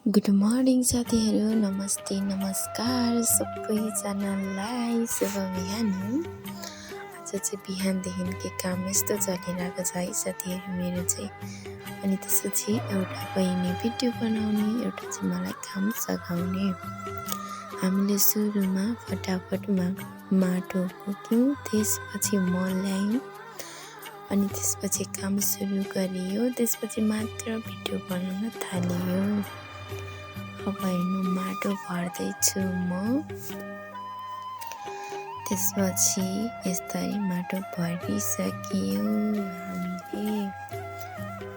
Good morning साथीहरू, नमस्ते नमस्कार सबैजनालाई शुभ बिहान। आज चाहिँ बिहानदेखि काम यस्तो चलिरहेको छ है साथीहरू मेरो चाहिँ। अनि त्यसपछि एउटा बहिनी भिडियो बनाउने, एउटा चाहिँ मलाई काम सघाउने। हामीले सुरुमा फटाफटमा माटो बोक्यौँ, त्यसपछि मल ल्यायौँ अनि त्यसपछि काम सुरु गरियो। त्यसपछि मात्र भिडियो बनाउन थालियो। अब हेर्नु माटो भर्दैछु म। त्यसपछि यसरी माटो भरिसक्यो हामीले।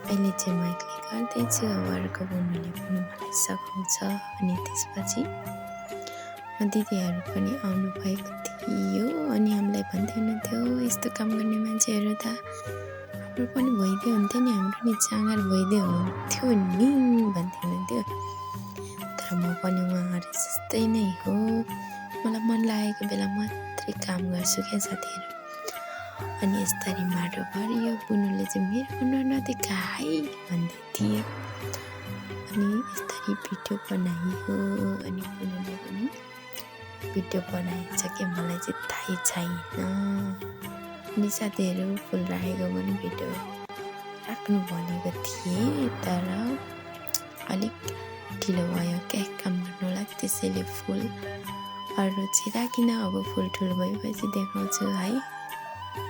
अहिले चाहिँ म एक्लै गर्दैछु, अब अर्को बहिनीले पनि मलाई सघाउँछ। अनि त्यसपछि दिदीहरू पनि आउनु भएको थियो अनि हामीलाई भन्दै हुनुहुन्थ्यो यस्तो काम गर्ने मान्छेहरू त हाम्रो पनि भइदियो हुन्थ्यो नि, हाम्रो नि चाँगार भइदियो हुन्थ्यो नि भन्दै हुनुहुन्थ्यो। तर म पनि उहाँहरू जस्तै नै हो, मलाई मन लागेको बेला मात्रै काम गर्छु क्या साथीहरू। अनि यस्तरी माटो भरियो। बुनुले चाहिँ मेरो अनुहार नदेखा है भन्दै थिए। अनि यस्तरी भिडियो बनाइयो अनि बुनुले पनि भिडियो बनाएछ कि मलाई चाहिँ थाहै छैन। अनि साथीहरू फुल राखेको पनि भिडियो राख्नु भनेको थिएँ, तर अलिक ढिलो भयो क्या काम गर्नुलाई, त्यसैले फुल अरू चाहिँ राखिनँ। अब फुल ठुलो भएपछि देखाउँछु है।